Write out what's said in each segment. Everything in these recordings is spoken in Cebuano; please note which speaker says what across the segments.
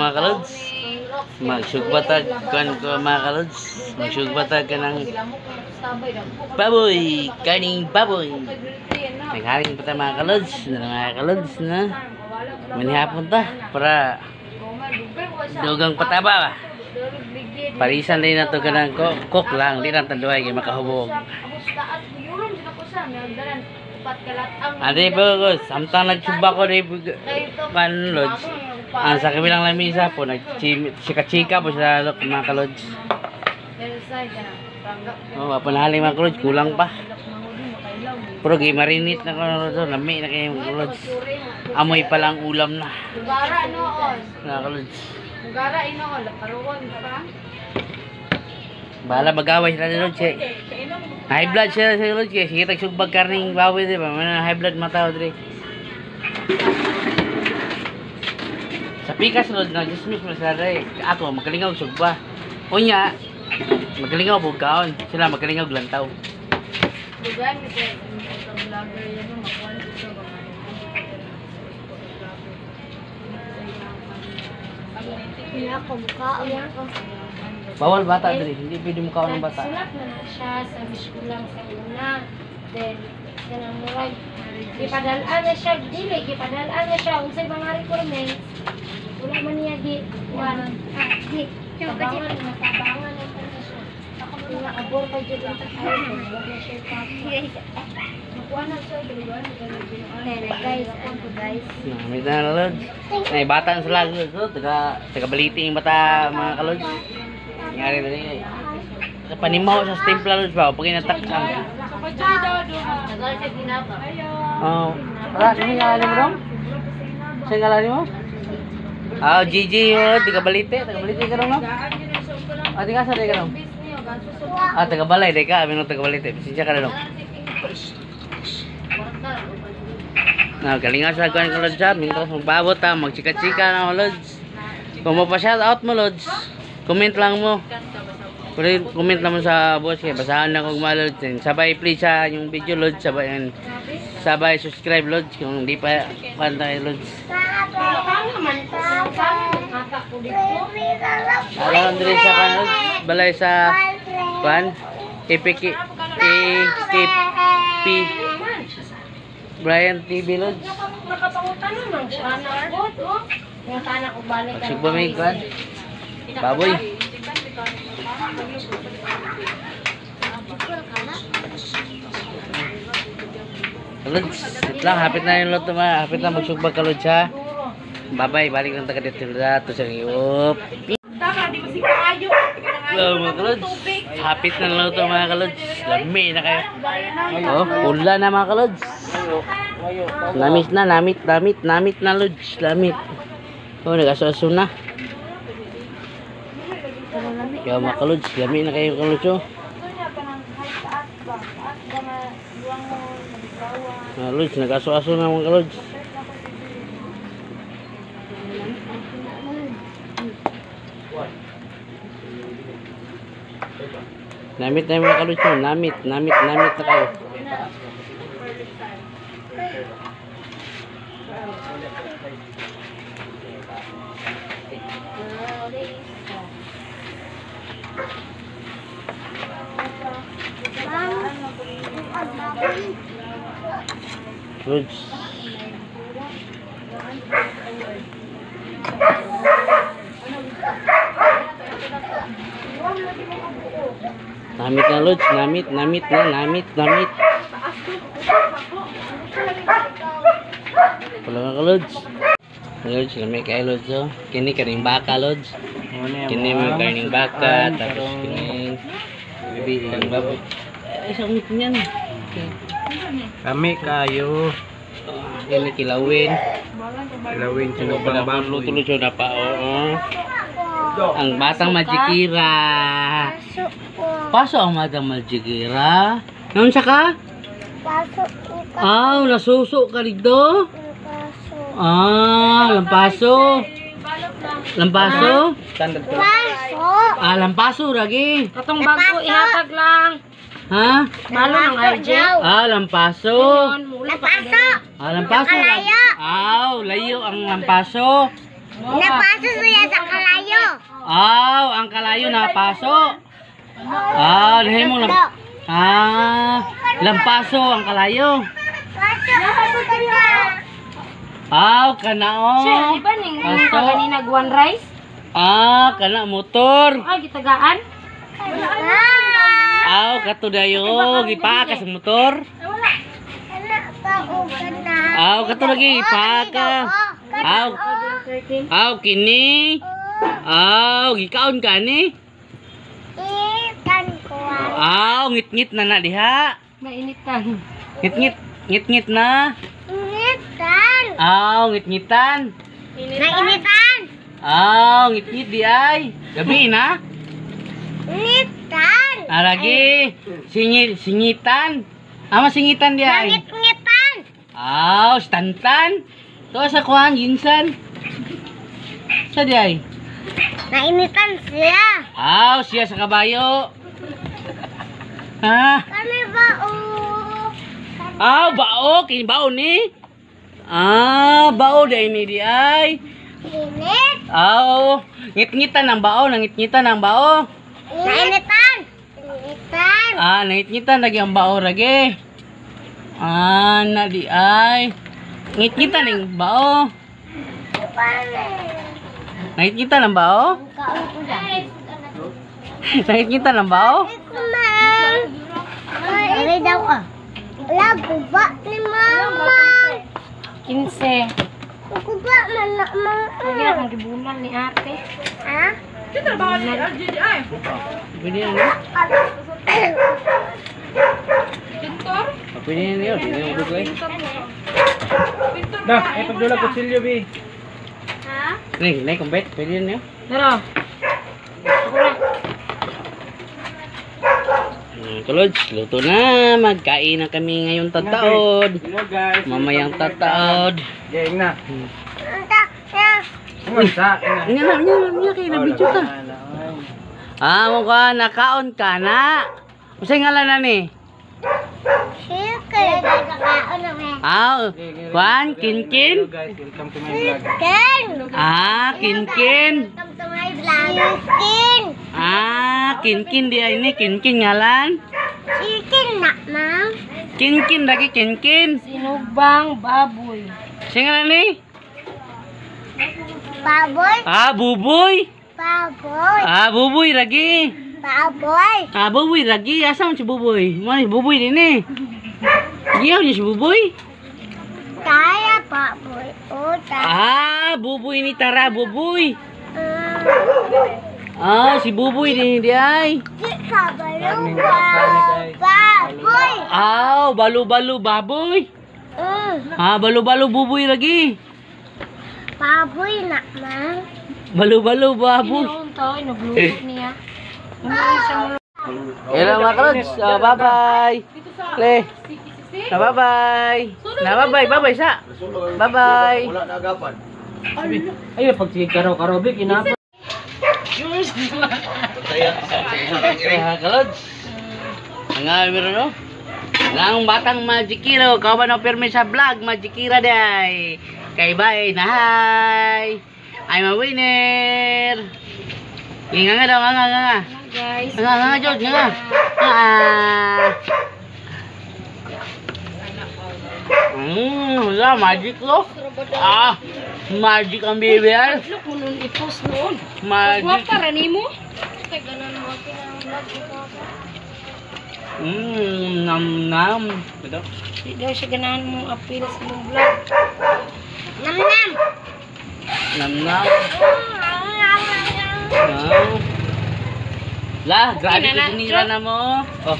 Speaker 1: mga kalods. Magsugbatag kan ko, mga kalods. Magsugbatag ka ng baboy, kaning baboy. Nagharing pa ta, mga kalods, na mga kalods na. Manihapon ta para dugang pataba ba. Parisan din na to kanang cook lang, di lang tanduay kay makahubog. Ate po, samtang nagsugba ko di kan lods. Ang sa kabilang lamisa po nagchika-chika po sila mga kalods. Oh, panahaling mga kalods, kulang pa. Pero gi marinate na ko lods, lami na kayo mga kalods. Amoy pa lang ulam na.
Speaker 2: Gara noon.
Speaker 1: Mga kalods.
Speaker 2: Gara inoon, karuon pa.
Speaker 1: Bahala magaway sila ni lods eh. High blood siya sa lods kay sige tag sugbag karning baboy di ba? Man high blood mata dre. Sa pikas lods na dismiss mo sila dre. Ako magalingaw sugba. Unya magalingaw bugkaon. Sila magalingaw lantaw.
Speaker 2: Dugan ni kay vlogger yan mo makuan dito ba man.
Speaker 1: Bawal bata dre, hindi pwede mukaon ng bata.
Speaker 3: Sulat na na siya sa miskulang sa una. Then, kanang murag, gipadalaan na siya, dili, gipadalaan na siya, unsay mga requirements. Wala man niya gi, kuan, ah, gi, tabangan, natabangan na po na siya. Nga, abor pa dyan ang takayo, wala na siya pa.
Speaker 2: Makuan na siya dugan
Speaker 3: Then, guys, ano guys,
Speaker 1: Namit na lods. Ay bata ang sila lods, oh, taga taga baliti yung bata mga kalods. Nangyari na rin eh. Sa panimaw sa timpla lods ba, pag inatakang.
Speaker 2: Tagal siya ginapa.
Speaker 1: Oh, tara, sino ngalan mo dong? Sino ngalan mo? Ah, GG oh, taga Balite, taga Balite ka dong no? Ah, taga sa ka dong? Ah, taga Balay, di ka, amin taga Balite. Pasensya ka na dong. Na, galingan sa kuan ko lods ha, mintras magbabot ha, magchika-chika na lods. Kung mo pa-shout out mo lods, comment lang mo. Comment lang mo sa boss kay basahan na kog mga lods. And sabay please sa yung video lods, sabay and sabay subscribe lods kung di pa kuan tayo lods. Alam diri sa kan lods, balay sa kuan EPK AKP Brian TV lods.
Speaker 3: Nakapangutan naman siya. Anak ko, oh. Yung tanak ko balik.
Speaker 1: Pagsugba may kuan. Baboy. Lods, wait lang, hapit na yung loto ma. Hapit na magsugba ka lods ha. Bye-bye, balik lang taga dito sa to sa iop.
Speaker 2: Tama, di mo si kaayo.
Speaker 1: Oh, mga kalods. Hapit na loto mga kalods. Lami na kayo. Oh, pula na mga kalods. Namit na, namit, namit, namit na lods, lamit. Oh, nag-aso-aso na. Kaya mga kalods, lami na kayo kalods oh. Mga lods, nag-aso-aso na mga kalods. Namit na yung mga kalods oh. Namit, namit, namit na kayo. Lods. Namit na lods, namit, namit na, namit, namit. Wala nga ka lods. Lods, lami kayo lods oh. Kini kaning baka lods. Kini mga karning baka, tapos kini kang baboy. Ay, sa umit niyan.
Speaker 4: Kami kayo.
Speaker 1: Kini kilawin.
Speaker 4: Kilawin
Speaker 1: Ano
Speaker 4: sinubang
Speaker 1: pa
Speaker 4: baboy.
Speaker 1: luto na pa oo. Ang batang majikira. Paso ang batang majikira. Naunsa ka?
Speaker 3: Paso.
Speaker 1: Ah, nasuso ka dito?
Speaker 3: Paso.
Speaker 1: Ah, lampaso. Lampaso?
Speaker 4: Standard ko.
Speaker 3: Paso.
Speaker 1: Ah, lampaso lagi.
Speaker 3: Katong bago ihatag lang.
Speaker 1: Ha?
Speaker 3: Malo ng RJ.
Speaker 1: Ah, lampaso.
Speaker 3: Lampaso.
Speaker 1: Ah, lampaso. Aw, layo ang lampaso.
Speaker 3: Napaso siya sa kalayo.
Speaker 1: Aw, ang kalayo napaso. Ah, dahil mo lang. Ah, lampaso ang kalayo. Aw, kanao.
Speaker 3: Siya, di ba ning
Speaker 1: Paso.
Speaker 3: kanina guwan rice?
Speaker 1: Ah, kana motor.
Speaker 3: Ay, gitagaan.
Speaker 1: Aw, kato dayo, gipaka sa motor. Aw, kato lagi ipaka. Aw, aw kini. Aw, gikaon ka ni. Aw, ngit-ngit na na diha.
Speaker 3: Mainitan.
Speaker 1: Ngit-ngit, ngit-ngit na. Aw, ngit-ngitan.
Speaker 3: Nainitan.
Speaker 1: Aw, ngit-ngit di ay. Gabi na.
Speaker 3: Nitan.
Speaker 1: Ah, lagi. Singit, singitan. Ama singitan di ay.
Speaker 3: Ngitan.
Speaker 1: Aw, stantan. To sa kuan ginsan. Sa di ay.
Speaker 3: Nainitan siya.
Speaker 1: Aw, siya sa kabayo. Ha?
Speaker 3: Kami ba o?
Speaker 1: Aw, bao, kini bao ni. Ah, bao di ni di ay.
Speaker 3: Init.
Speaker 1: Aw, ngit-ngitan ang bao, nangit-ngitan ang bao.
Speaker 3: Nainitan. Nainitan.
Speaker 1: Ah, nangit-ngitan lagi ang bao lagi. Ah, na di ay. Ngit-ngitan ang bao. Nangit-ngitan ang bao? Nangit-ngitan ang bao?
Speaker 3: Ay daw ah. Wala, guba ni mama.
Speaker 2: 15.
Speaker 3: Guba man na mama.
Speaker 2: Lagi akong gibunan ni ate.
Speaker 3: Ha?
Speaker 1: Pwede na niyo? Pwede na niyo, di na yung eh.
Speaker 4: Dah, eh pagdula kutsilyo bi.
Speaker 1: Ning, ning, kumpet, pwede na niyo.
Speaker 2: Pero,
Speaker 1: Kalods, luto na. Magkain na kami ngayong tataod.
Speaker 4: Hello guys.
Speaker 1: Mamayang tataod.
Speaker 4: Geng na.
Speaker 3: Anta, ya.
Speaker 4: Unsa? Ina.
Speaker 1: Nga na, nga na, nga kayo, na-video ta. Ah, mo ka, nakaon ka na. Unsay ngalan na ni?
Speaker 3: Chicken.
Speaker 1: Ah, kuan, kinkin?
Speaker 4: Hello guys, welcome to my vlog.
Speaker 3: Chicken.
Speaker 1: Ah, kinkin.
Speaker 3: Welcome to my vlog. Chicken.
Speaker 1: Ah, kinkin di ay ni, kinkin ngalan.
Speaker 3: Chicken na, ma'am.
Speaker 1: Kinkin lagi kinkin.
Speaker 2: sinubang baboy.
Speaker 1: Unsay ngalan ni?
Speaker 3: Baboy.
Speaker 1: Ah, buboy.
Speaker 3: Baboy.
Speaker 1: Ah, buboy lagi.
Speaker 3: Baboy.
Speaker 1: Ah, buboy lagi. Asa man si buboy? Mo ni buboy din eh. Giyaw niya si buboy.
Speaker 3: Kaya baboy. Uta.
Speaker 1: Ah, buboy ni Tara, buboy. Ah, si buboy din di ay.
Speaker 3: Chika baluwa. Baboy.
Speaker 1: Aw, balu-balu baboy. Ah, balu-balu buboy lagi.
Speaker 3: Baboy na, ma'am.
Speaker 1: Balu-balu baboy.
Speaker 2: Noon to, inugluto niya.
Speaker 1: Hello mga kalods, ah, bye-bye. Le. Na bye-bye. Na bye-bye, bye-bye sa. Bye-bye.
Speaker 4: Ay, pag sige karo-karo bi kinapa.
Speaker 1: Mga kalods. Nga meron no? Ang batang Magikiro, kauban no pirmi sa vlog Magikira day. Kay bye na hi. I'm a winner. Nga nga daw, nga nga nga.
Speaker 2: Hi guys.
Speaker 1: Nga nga nga George, nga nga. Ah. Wala, magic lo. Ah, magic ang BBR.
Speaker 2: Look mo nun i-post noon.
Speaker 1: Magic.
Speaker 2: Guwapa ra nimo.
Speaker 1: Nam nam. Ito.
Speaker 2: Di daw siya ganahan mong appeal sa mong vlog.
Speaker 3: Nam nam.
Speaker 1: Nam nam. Nam. Lah, grabe
Speaker 2: Okay na
Speaker 1: ko
Speaker 2: na,
Speaker 1: sinira na mo. Oh.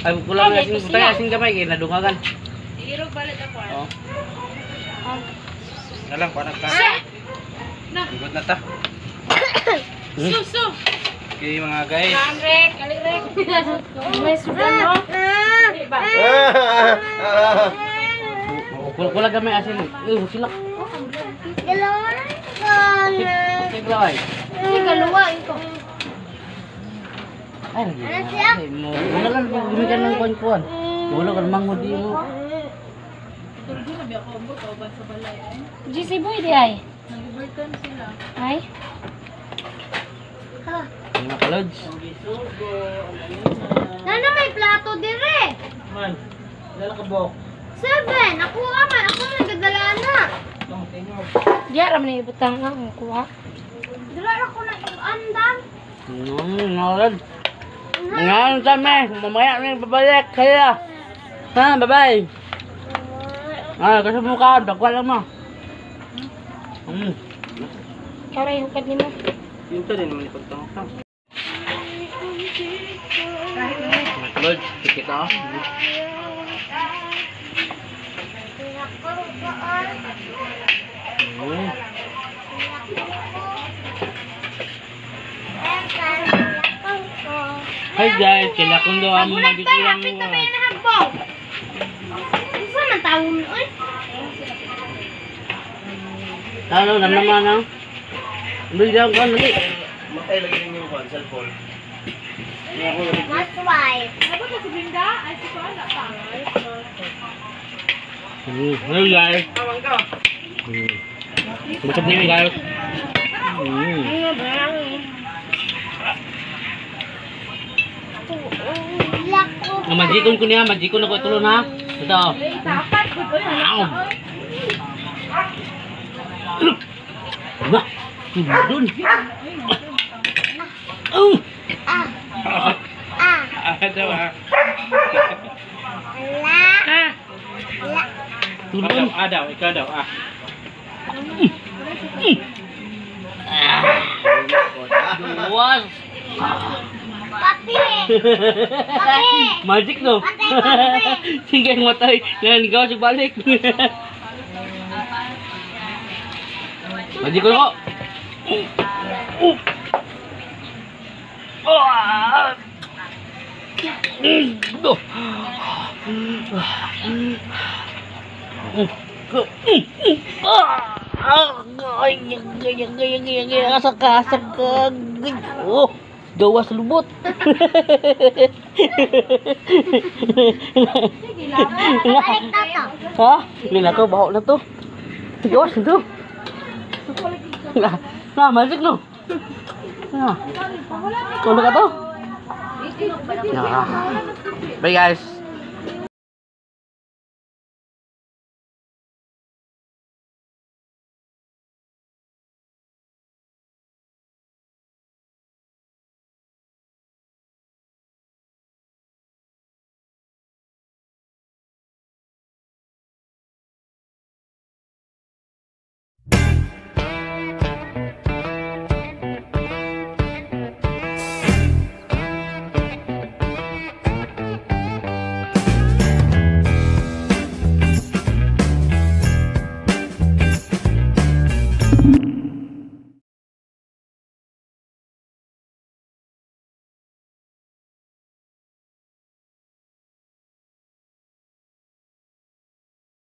Speaker 1: Ay, kulang
Speaker 2: Ay,
Speaker 1: asin,
Speaker 2: ito
Speaker 1: butang
Speaker 2: siya.
Speaker 1: asin gamay kay nadungagan. Oh.
Speaker 4: Nalang parang ka. Ligod na ta. Okay mga guys.
Speaker 2: Rek, ali rek. May sudan no. Di ba?
Speaker 1: Kulang kulang gamay asin. Eh, sila.
Speaker 3: Dalawa.
Speaker 1: Sige ay.
Speaker 2: Hindi kaluwain ko.
Speaker 1: Ay, lagi. Ay, mo. Wala lang gumikan ng kuan-kuan. Wala kan manghod di mo.
Speaker 2: GC boy di ay. Nag-overtime sila.
Speaker 3: Ay? Ha.
Speaker 1: Mga ka-Lods.
Speaker 3: Nana may plato dire.
Speaker 4: Man, lala ka bok.
Speaker 3: 7. Ako man, ako man gadala na.
Speaker 4: Tong tingog.
Speaker 3: Diya ra man ibutang ang kuha. Dira ra ko na andam.
Speaker 1: Mga ka-Lods. Mga kami, mamaya na babalik. Kaya. Ha, bye-bye. Ah, kasi mukha, dagwa lang mo.
Speaker 3: Ikaw ra hukad nimo.
Speaker 4: Yun to din naman ipagtangtang.
Speaker 1: Mga ka-Lods, tikita oh. Hi guys, kila kundo ang
Speaker 3: Magulat
Speaker 1: magic
Speaker 3: tayo,
Speaker 1: lang.
Speaker 3: hapit na ba yung nahagbaw? Unsa man tawon oy?
Speaker 1: Talo, namnaman na. Bigyan ko nali.
Speaker 4: Matay lagi ninyo yung cellphone.
Speaker 3: Mas white.
Speaker 2: Dapat na si Brinda? Ay, si Kuala pa.
Speaker 1: Hi guys.
Speaker 4: Tawang ka.
Speaker 1: Busog niyo guys. Ang majikon ko niya, majikon ako itulo na. Ito.
Speaker 2: Dapat, good oy.
Speaker 1: Ow. Ba, dun. Oh.
Speaker 4: Ah, daw ah.
Speaker 1: Ah.
Speaker 4: Ikaw daw, ah daw, ikaw daw, ah.
Speaker 1: Duwas.
Speaker 3: Papi!
Speaker 1: Magic no. Sige matay. Ngayon ikaw si balik. Magic ko ako. Ah. Ay, ay, ay, ay, ay, asa ka, asa ka. Oh, gawas lubot.
Speaker 3: Balik na to.
Speaker 1: Ha? Hindi na to, baho na to. Gawas na to. Na, na, magic no. Na. Kulo ka to? Na. Bye guys.